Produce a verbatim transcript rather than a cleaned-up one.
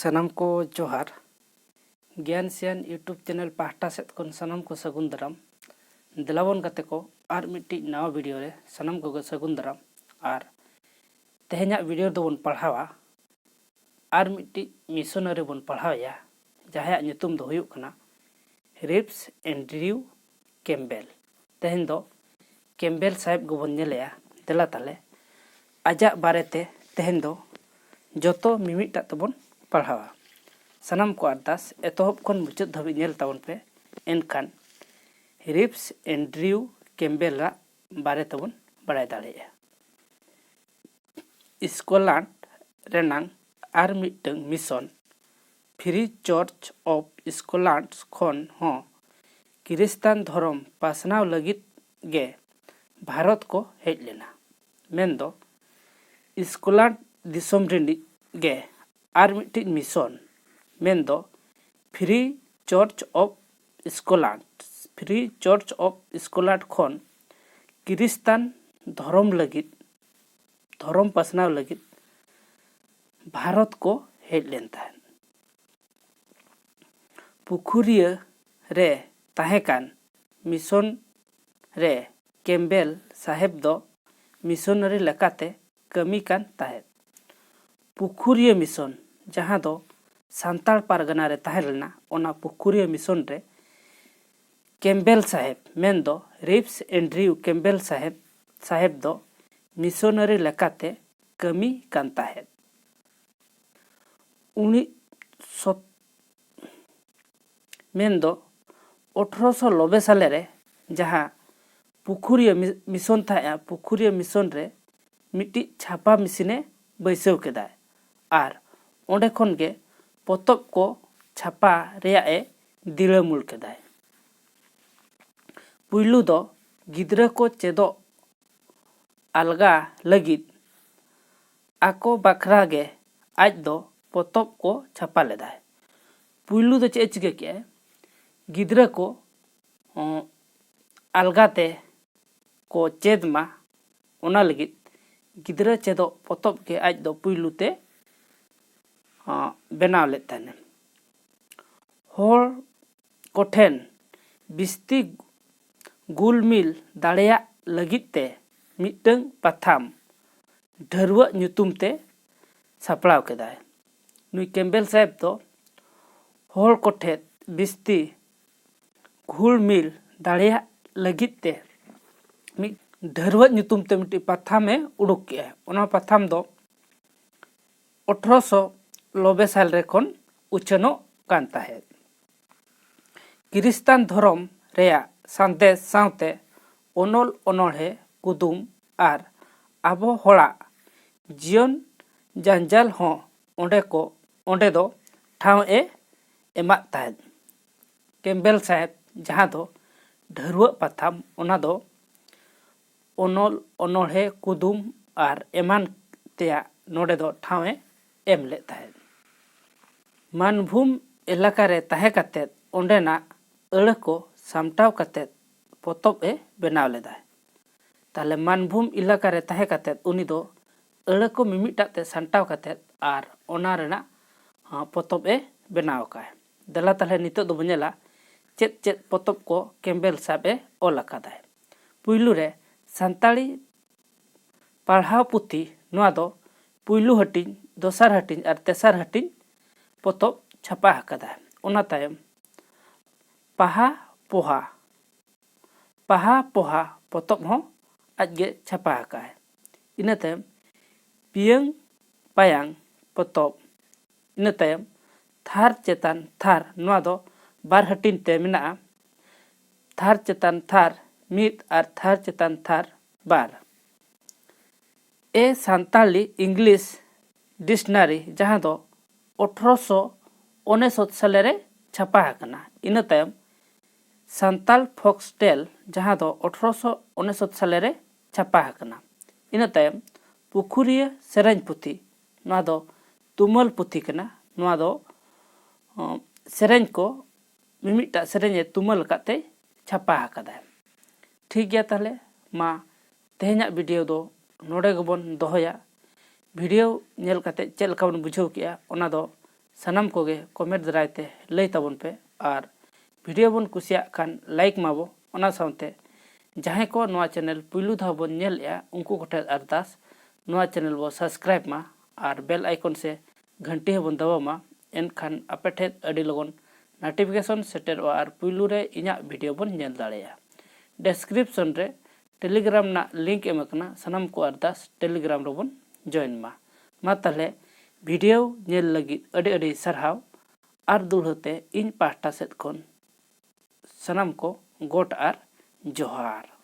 ᱥᱟᱱᱟᱢ ᱠᱚ ᱡᱚᱦᱟᱨ᱾ ᱜᱮᱭᱟᱱ ᱥᱮᱭᱟᱱ YouTube ᱪᱮᱱᱮᱞ ᱯᱟᱦᱴᱟ ᱥᱮᱫ ᱠᱷᱚᱱ ᱥᱟᱱᱟᱢ ᱠᱚ ᱥᱟᱹᱜᱩᱱ ᱫᱟᱨᱟᱢ᱾ ᱫᱮᱞᱟᱵᱚᱱ ᱜᱟᱛᱮ ᱠᱚ, ᱟᱨ ᱢᱤᱫᱴᱤᱡ ᱱᱟᱣᱟ ᱵᱷᱤᱰᱤᱭᱳ ᱨᱮ ᱥᱟᱱᱟᱢ ᱠᱚᱜᱮ ᱥᱟᱹᱜᱩᱱ ᱫᱟᱨᱟᱢ᱾ ᱟᱨ ᱛᱮᱦᱮᱧᱟᱜ ᱵᱷᱤᱰᱤᱭᱳ ᱨᱮᱫᱚ ᱵᱚᱱ ᱯᱟᱲᱦᱟᱣᱟ, ᱟᱨ ᱢᱤᱫᱴᱤᱡ ᱢᱤᱥᱚᱱᱟᱨᱤ ᱵᱚᱱ ᱯᱟᱲᱦᱟᱣᱮᱭᱟ, ᱡᱟᱦᱟᱸᱭᱟᱜ ᱧᱩᱛᱩᱢ ᱫᱚ ᱦᱩᱭᱩᱜ ᱠᱟᱱᱟ ᱨᱤᱯᱥ ᱮᱱᱰᱨᱤᱭᱩ ᱠᱮᱢᱵᱮᱞ᱾ ᱛᱮᱦᱮᱧ ᱫᱚ ᱠᱮᱢᱵᱮᱞ ᱥᱟᱦᱮᱵᱽ ᱜᱮᱵᱚᱱ ᱧᱮᱞᱮᱭᱟ᱾ ᱫᱮᱞᱟ ᱛᱟᱦᱞᱮ ᱟᱡᱟᱜ ᱵᱟᱨᱮᱛᱮ ᱛᱮᱦᱮᱧ ᱫᱚ ᱡᱚᱛᱚ ᱢᱤᱢᱤᱫᱴᱟᱜ ᱛᱮᱵᱚᱱ ᱯᱟᱲᱦᱟᱣᱟ᱾ ᱥᱟᱱᱟᱢ ᱠᱚ ᱟᱨᱫᱟᱥ ᱮᱛᱚᱦᱚᱵ ᱠᱷᱚᱱ ᱢᱩᱪᱟᱹᱫ ᱫᱷᱟᱹᱵᱤᱡ ᱧᱮᱞ ᱛᱟᱵᱚᱱ ᱯᱮ, ᱮᱱᱠᱷᱟᱱ ᱨᱤᱯᱥ ᱮᱱᱰᱨᱤᱭᱩ ᱠᱮᱢᱵᱮᱞᱟᱜ ᱵᱟᱨᱮ ᱛᱮᱵᱚᱱ ᱵᱟᱲᱟᱭ ᱫᱟᱲᱮᱭᱟᱜᱼᱟ᱾ ᱥᱠᱚᱴᱞᱮᱱᱰ ᱨᱮᱱᱟᱝ ᱟᱨ ᱢᱤᱫᱴᱟᱝ mission, free church of Scotland ᱠᱷᱚᱱ ᱦᱚᱸ ᱠᱨᱤᱥᱴᱟᱱ ᱫᱷᱚᱨᱚᱢ ᱯᱟᱥᱱᱟᱣ ᱞᱟᱹᱜᱤᱫ ᱜᱮ ᱵᱷᱟᱨᱚᱛ ᱠᱚ ᱦᱮᱡ ᱞᱮᱱᱟ᱾ ᱢᱮᱱᱫᱚ ᱥᱠᱚᱴᱞᱮᱱᱰ ᱫᱤᱥᱚᱢ ᱨᱤᱱᱤᱡ ᱜᱮ ᱟᱨ ᱢᱤᱫᱴᱤᱡ ᱢᱤᱥᱚᱱ, ᱢᱮᱱᱫᱚ free church of Scotland, free church of Scotland ᱠᱷᱚᱱ ᱠᱨᱤᱥᱴᱟᱱ ᱫᱷᱚᱨᱚᱢ ᱞᱟᱹᱜᱤᱫ, ᱫᱷᱚᱨᱚᱢ ᱯᱟᱥᱱᱟᱣ ᱞᱟᱹᱜᱤᱫ ᱵᱷᱟᱨᱚᱛ ᱠᱚ ᱦᱮᱡ ᱞᱮᱱ ᱛᱟᱦᱮᱸᱫ᱾ ᱯᱩᱠᱷᱩᱨᱤᱭᱟᱹ ᱨᱮ ᱛᱟᱦᱮᱸ ᱠᱟᱱ ᱢᱤᱥᱚᱱ ᱨᱮ ᱠᱮᱢᱵᱮᱞ ᱥᱟᱦᱮᱵᱽ ᱫᱚ ᱢᱤᱥᱚᱱᱟᱨᱤ ᱞᱮᱠᱟᱛᱮ ᱠᱟᱹᱢᱤ ᱠᱟᱱ ᱛᱟᱦᱮᱸᱫ᱾ ᱯᱩᱠᱷᱩᱨᱤᱭᱟᱹ ᱢᱤᱥᱚᱱ, ᱡᱟᱦᱟᱸ ᱫᱚ ᱥᱟᱱᱛᱟᱲ ᱯᱟᱨᱜᱟᱱᱟ ᱨᱮ ᱛᱟᱦᱮᱸ ᱞᱮᱱᱟ, ᱚᱱᱟ ᱯᱩᱠᱷᱩᱨᱤᱭᱟᱹ ᱢᱤᱥᱚᱱ ᱨᱮ ᱠᱮᱢᱵᱮᱞ ᱥᱟᱦᱮᱵᱽ, ᱢᱮᱱᱫᱚ ᱨᱤᱯᱥ ᱮᱱᱰᱨᱤᱭᱩ ᱠᱮᱢᱵᱮᱞ ᱥᱟᱦᱮᱵᱽ, ᱥᱟᱦᱮᱵᱽ ᱫᱚ ᱢᱤᱥᱚᱱᱟᱨᱤ ᱞᱮᱠᱟᱛᱮ ᱠᱟᱹᱢᱤ ᱠᱟᱱ ᱛᱟᱦᱮᱸᱫ᱾ ᱩᱱᱤ ᱥᱚᱛ-, ᱢᱮᱱᱫᱚ ᱟᱴᱷᱨᱚᱥᱚ ᱱᱚᱵᱵᱳᱭ ᱥᱟᱞᱮ ᱨᱮ ᱡᱟᱦᱟᱸ ᱯᱩᱠᱷᱩᱨᱤᱭᱟᱹ ᱢᱤ-, ᱢᱤᱥᱚᱱ ᱛᱟᱦᱮᱸᱫᱼᱟ, ᱯᱩᱠᱷᱩᱨᱤᱭᱟᱹ ᱢᱤᱥᱚᱱ ᱨᱮ ᱢᱤᱫᱴᱤᱡ ᱪᱷᱟᱯᱟ ᱢᱮᱥᱤᱱᱮ ᱵᱟᱹᱭᱥᱟᱹᱣ ᱠᱮᱫᱟᱭ ᱟᱨ ᱚᱸᱰᱮ ᱠᱷᱚᱱ ᱜᱮ ᱯᱚᱛᱚᱵ ᱠᱚ ᱪᱷᱟᱯᱟ ᱨᱮᱭᱟᱜ ᱮ ᱫᱤᱲᱟᱹᱢᱩᱞ ᱠᱮᱫᱟᱭ᱾ ᱯᱩᱭᱞᱩ ᱫᱚ ᱜᱤᱫᱽᱨᱟᱹ ᱠᱚ ᱪᱮᱫᱚᱜ ᱟᱞᱜᱟ ᱞᱟᱹᱜᱤᱫ ᱟᱠᱚ ᱵᱟᱠᱷᱨᱟ ᱜᱮ ᱟᱡ ᱫᱚ ᱯᱚᱛᱚᱵ ᱠᱚ ᱪᱷᱟᱯᱟ ᱞᱮᱫᱟᱭ᱾ ᱯᱩᱭᱞᱩ ᱫᱚ ᱪᱮᱫ ᱮ ᱪᱤᱠᱟᱹ ᱠᱮᱜᱼᱟᱭ? ᱜᱤᱫᱽᱨᱟᱹ ᱠᱚ, ᱚᱸ, ᱟᱞᱜᱟ ᱛᱮ ᱠᱚ ᱪᱮᱫ ᱢᱟ, ᱚᱱᱟ ᱞᱟᱹᱜᱤᱫ ᱜᱤᱫᱽᱨᱟᱹ ᱪᱮᱫᱚᱜ ᱯᱚᱛᱚᱵ ᱜᱮ ᱟᱡ ᱫᱚ ᱯᱩᱭᱞᱩ ᱛᱮ ᱵᱮᱱᱟᱣ ᱞᱮᱫ ᱛᱟᱦᱮᱱᱟ᱾ ᱦᱚᱲ ᱠᱚᱴᱷᱮᱱ ᱵᱤᱥᱛᱤ ᱜᱩᱞᱢᱤᱞ ᱫᱟᱲᱮᱭᱟᱜ ᱞᱟᱹᱜᱤᱫ ᱛᱮ ᱢᱤᱫᱴᱟᱹᱝ ᱯᱟᱛᱷᱟᱢ ᱰᱷᱟᱹᱨᱣᱟᱹᱜ ᱧᱩᱛᱩᱢ ᱛᱮ ᱥᱟᱯᱲᱟᱣ ᱠᱮᱫᱟᱭ᱾ ᱱᱩᱭ ᱠᱮᱢᱵᱮᱞ ᱥᱟᱦᱮᱵᱽ ᱫᱚ ᱦᱚᱲ ᱠᱚᱴᱷᱮᱱ ᱵᱤᱥᱛᱤ ᱜᱩᱞᱢᱤᱞ ᱫᱟᱲᱮᱭᱟᱜ ᱞᱟᱹᱜᱤᱫ ᱛᱮ ᱢᱤᱫ ᱰᱷᱟᱹᱨᱣᱟᱹᱜ ᱧᱩᱛᱩᱢ ᱛᱮ ᱢᱤᱫᱴᱤᱡ ᱯᱟᱛᱷᱟᱢᱮ ᱩᱰᱩᱠ ᱠᱮᱜᱼᱟ᱾ ᱚᱱᱟ ᱯᱟᱛᱷᱟᱢ ᱫᱚ ᱟᱴᱷᱨᱚᱥᱚ ᱱᱚᱵᱵᱳᱭ ᱥᱟᱞ ᱨᱮ ᱠᱷᱚᱱ ᱩᱪᱷᱟᱹᱱᱚᱜ ᱠᱟᱱ ᱛᱟᱦᱮᱸᱫ᱾ ᱠᱨᱤᱥᱛᱟᱱ ᱫᱷᱚᱨᱚᱢ ᱨᱮᱭᱟᱜ ᱥᱟᱸᱫᱮᱥ ᱥᱟᱶᱛᱮ ᱚᱱᱚᱞ, ᱚᱱᱚᱬᱦᱮ, ᱠᱩᱫᱩᱢ ᱟᱨ ᱟᱵᱚ ᱦᱚᱲᱟᱜ ᱡᱤᱭᱚᱱ ᱡᱟᱧᱡᱟᱞ ᱦᱚᱸ ᱚᱸᱰᱮ ᱠᱚ ᱚᱸᱰᱮ ᱫᱚ ᱴᱷᱟᱶ ᱮ ᱮᱢᱟᱫ ᱛᱟᱦᱮᱸᱫ᱾ ᱠᱮᱢᱵᱮᱞ ᱥᱟᱦᱮᱵᱽ ᱡᱟᱦᱟᱸ ᱫᱚ ᱰᱷᱟᱹᱨᱣᱟᱹᱜ ᱯᱟᱛᱷᱟᱢ, ᱚᱱᱟ ᱫᱚ ᱚᱱᱚᱞ, ᱚᱱᱚᱬᱦᱮ, ᱠᱩᱫᱩᱢ ᱟᱨ ᱮᱢᱟᱱ ᱛᱮᱭᱟᱜ ᱱᱚᱰᱮ ᱫᱚ ᱴᱷᱟᱶ ᱮ ᱮᱢ ᱞᱮᱫ ᱛᱟᱦᱮᱸᱫ᱾ ᱢᱟᱱᱵᱷᱩᱢ ᱮᱞᱟᱠᱟ ᱨᱮ ᱛᱟᱦᱮᱸ ᱠᱟᱛᱮᱫ ᱚᱸᱰᱮᱱᱟᱜ ᱟᱹᱲᱟᱹ ᱠᱚ ᱥᱟᱢᱴᱟᱣ ᱠᱟᱛᱮᱫ ᱯᱚᱛᱚᱵ ᱮ ᱵᱮᱱᱟᱣ ᱞᱮᱫᱟ᱾ ᱛᱟᱦᱞᱮ ᱢᱟᱱᱵᱷᱩᱢ ᱮᱞᱟᱠᱟ ᱨᱮ ᱛᱟᱦᱮᱸ ᱠᱟᱛᱮᱫ ᱩᱱᱤ ᱫᱚ ᱟᱹᱲᱟᱹ ᱠᱚ ᱢᱤᱢᱤᱫᱴᱟᱜ ᱛᱮ ᱥᱟᱢᱴᱟᱣ ᱠᱟᱛᱮᱫ ᱟᱨ ᱚᱱᱟ ᱨᱮᱱᱟᱜ, ᱦᱚᱸ, ᱯᱚᱛᱚᱵ ᱮ ᱵᱮᱱᱟᱣ ᱟᱠᱟᱫᱼᱟ᱾ ᱫᱮᱞᱟ ᱛᱟᱦᱞᱮ ᱱᱤᱛᱚᱜ ᱫᱚᱵᱚ ᱧᱮᱞᱟ ᱪᱮᱫ ᱪᱮᱫ ᱯᱚᱛᱚᱵ ᱠᱚ ᱠᱮᱢᱵᱮᱞ ᱥᱟᱦᱮᱵᱽ ᱮ ᱚᱞ ᱟᱠᱟᱫᱟᱭ᱾ ᱯᱩᱭᱞᱩ ᱨᱮ ᱥᱟᱱᱛᱟᱲᱤ ᱯᱟᱲᱦᱟᱣ ᱯᱩᱛᱷᱤ, ᱱᱚᱣᱟ ᱫᱚ ᱯᱩᱭᱞᱩ ᱦᱟᱹᱴᱤᱧ, ᱫᱚᱥᱟᱨ ᱦᱟᱹᱴᱤᱧ ᱟᱨ ᱛᱮᱥᱟᱨ ᱦᱟᱹᱴᱤᱧ ᱯᱚᱛᱚᱵ ᱪᱷᱟᱯᱟ ᱟᱠᱟᱫᱟ᱾ ᱚᱱᱟ ᱛᱟᱭᱚᱢ ᱯᱟᱦᱟ ᱯᱚᱦᱟ, ᱯᱟᱦᱟ ᱯᱚᱦᱟ ᱯᱚᱛᱚᱵ ᱦᱚᱸ ᱟᱡ ᱜᱮ ᱪᱷᱟᱯᱟ ᱟᱠᱟᱫᱼᱟᱭ᱾ ᱤᱱᱟᱹ ᱛᱟᱭᱚᱢ ᱯᱤᱭᱟᱹᱝ ᱯᱟᱭᱟᱝ ᱯᱚᱛᱚᱵ, ᱤᱱᱟᱹ ᱛᱟᱭᱚᱢ ᱛᱷᱟᱨ ᱪᱮᱛᱟᱱ ᱛᱷᱟᱨ, ᱱᱚᱣᱟ ᱫᱚ ᱵᱟᱨ ᱦᱟᱹᱴᱤᱧ ᱛᱮ ᱢᱮᱱᱟᱜᱼᱟ, ᱛᱷᱟᱨ ᱪᱮᱛᱟᱱ ᱛᱷᱟᱨ ᱢᱤᱫ ᱟᱨ ᱛᱷᱟᱨ ᱪᱮᱛᱟᱱ ᱛᱷᱟᱨ ᱵᱟᱨ᱾ ᱮ ᱥᱟᱱᱛᱟᱲᱤ ᱤᱝᱞᱤᱥ ᱰᱤᱠᱥᱱᱟᱨᱤ, ᱡᱟᱦᱟᱸ ᱫᱚ ᱟᱴᱷᱨᱚᱥᱚ ᱩᱱᱩᱥᱚᱛ ᱥᱟᱞᱮ ᱨᱮ ᱪᱷᱟᱯᱟ ᱟᱠᱟᱱᱟ᱾ ᱤᱱᱟᱹ ᱛᱟᱭᱚᱢ ᱥᱟᱱᱛᱟᱲ ᱯᱷᱚᱠᱥ ᱴᱮᱞ, ᱡᱟᱦᱟᱸ ᱫᱚ ᱟᱴᱷᱨᱚᱥᱚ ᱩᱱᱩᱥᱚᱛ ᱥᱟᱞᱮ ᱨᱮ ᱪᱷᱟᱯᱟ ᱟᱠᱟᱱᱟ᱾ ᱤᱱᱟᱹ ᱛᱟᱭᱚᱢ ᱯᱩᱠᱷᱩᱨᱤᱭᱟᱹ ᱥᱮᱨᱮᱧ ᱯᱩᱛᱷᱤ, ᱱᱚᱣᱟ ᱫᱚ ᱛᱩᱢᱟᱹᱞ ᱯᱩᱛᱷᱤ ᱠᱟᱱᱟ᱾ ᱱᱚᱣᱟ ᱫᱚ, ᱚ, ᱥᱮᱨᱮᱧ ᱠᱚ ᱢᱤᱢᱤᱫᱴᱟᱜ ᱥᱮᱨᱮᱧ ᱮ ᱛᱩᱢᱟᱹᱞ ᱟᱠᱟᱫ ᱛᱮ ᱪᱷᱟᱯᱟ ᱟᱠᱟᱫᱟᱭ᱾ ᱴᱷᱤᱠ ᱜᱮᱭᱟ, ᱛᱟᱦᱞᱮ ᱢᱟ ᱛᱮᱦᱮᱧᱟᱜ ᱵᱷᱤᱰᱤᱭᱳ ᱫᱚ ᱱᱚᱰᱮ ᱜᱮᱵᱚᱱ ᱫᱚᱦᱚᱭᱟ᱾ ᱵᱷᱤᱰᱤᱭᱳ ᱧᱮᱞ ᱠᱟᱛᱮ ᱪᱮᱫ ᱞᱮᱠᱟ ᱵᱚᱱ ᱵᱩᱡᱷᱟᱹᱣ ᱠᱮᱜᱼᱟ, ᱚᱱᱟ ᱫᱚ ᱥᱟᱱᱟᱢ ᱠᱚᱜᱮ ᱠᱚᱢᱮᱱᱴ ᱫᱟᱨᱟᱭ ᱛᱮ ᱞᱟᱹᱭ ᱛᱟᱵᱚᱱ ᱯᱮ᱾ ᱟᱨ ᱵᱷᱤᱰᱤᱭᱳ ᱵᱚᱱ ᱠᱩᱥᱤᱭᱟᱜ ᱠᱷᱟᱱ ᱞᱟᱭᱤᱠ ᱢᱟᱵᱚ, ᱚᱱᱟ ᱥᱟᱶᱛᱮ ᱡᱟᱦᱟᱸᱭ ᱠᱚ ᱱᱚᱣᱟ ᱪᱮᱱᱮᱞ ᱯᱩᱭᱞᱩ ᱫᱷᱟᱣ ᱵᱚᱱ ᱧᱮᱞᱮᱜᱼᱟ, ᱩᱱᱠᱩ ᱠᱚᱴᱷᱮᱱ ᱟᱨᱫᱟᱥ, ᱱᱚᱣᱟ ᱪᱮᱱᱮᱞ ᱵᱚ ᱥᱟᱵᱥᱠᱨᱟᱭᱤᱵ ᱢᱟ ᱟᱨ ᱵᱮᱞ ᱟᱭᱠᱚᱱ ᱥᱮ ᱜᱷᱟᱱᱴᱤ ᱦᱚᱸᱵᱚᱱ ᱫᱟᱵᱟᱣ ᱢᱟ᱾ ᱮᱱᱠᱷᱟᱱ ᱟᱯᱮ ᱴᱷᱮᱱ ᱟᱹᱰᱤ ᱞᱚᱜᱚᱱ ᱱᱳᱴᱤᱯᱷᱤᱠᱮᱥᱚᱱ ᱥᱮᱴᱮᱨᱚᱜᱼᱟ ᱟᱨ ᱯᱩᱭᱞᱩ ᱨᱮ ᱤᱧᱟᱹᱜ ᱵᱷᱤᱰᱤᱭᱳ ᱵᱚᱱ ᱧᱮᱞ ᱫᱟᱲᱮᱭᱟᱜᱼᱟ᱾ ᱰᱮᱥᱠᱨᱤᱯᱥᱚᱱ ᱨᱮ ᱴᱮᱞᱤᱜᱨᱟᱢ ᱨᱮᱱᱟᱜ ᱞᱤᱝᱠ ᱮᱢ ᱟᱠᱟᱱᱟ, ᱥᱟᱱᱟᱢ ᱠᱚ ᱟᱨᱫᱟᱥ ᱴᱮᱞᱤᱜᱨᱟᱢ ᱨᱮᱵᱚᱱ ᱡᱚᱭᱮᱱ ᱢᱟ᱾ ᱢᱟ ᱛᱟᱦᱞᱮ ᱵᱷᱤᱰᱤᱭᱳ ᱧᱮᱞ ᱞᱟᱹᱜᱤᱫ ᱟᱹᱰᱤ ᱟᱹᱰᱤ ᱥᱟᱨᱦᱟᱣ ᱟᱨ ᱫᱩᱲᱦᱟᱹ ᱛᱮ ᱤᱧ ᱯᱟᱦᱴᱟ ᱥᱮᱫ ᱠᱷᱚᱱ ᱥᱟᱱᱟᱢ ᱠᱚ ᱜᱚᱰ ᱟᱨ ᱡᱚᱦᱟᱨ᱾